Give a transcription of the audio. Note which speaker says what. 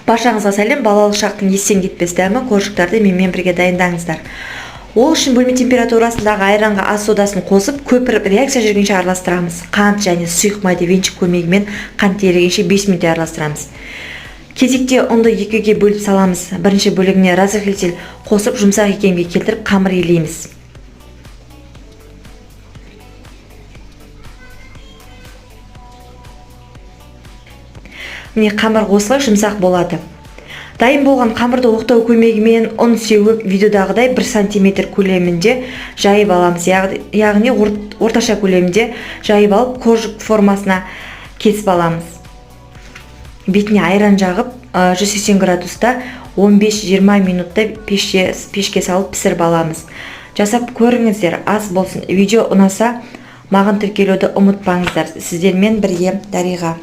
Speaker 1: Баршаңызға сәлем. Балалық шақтың естен кетпес дәмі коржиктарды менімен бірге дайындаңыздар. Ол үшін бөлме температурасындағы айранға ас содасын қосып, көпіріп реакция жүргенше араластырамыз. Қант және сұйық майды венчик көмегімен қант ерігенше 5 минут араластырамыз. Кезекте ұнды екіге бөліп саламыз. Бірінші бөлігіне разрыхлитель қосып, жұмсақ икемге келтіріп қамыр илейміз. Міне, қамыр осылай жұмсақ болады. Дайын болған қамырды оқтау көмегімен ұн сеуіп, видеодағыдай 1 сантиметр көлемінде жайып аламыз. Яғни орташа көлемінде жайып алып, коржик формасына кесіп аламыз. Бетіне айран жағып, 180 градуста 15-20 минутта пешке салып пісіріп аламыз. Жасап көріңіздер, ас болсын. Видео ұнаса, маған тіркелуді ұмытпаңыздар. Сіздермен бірге Дариға.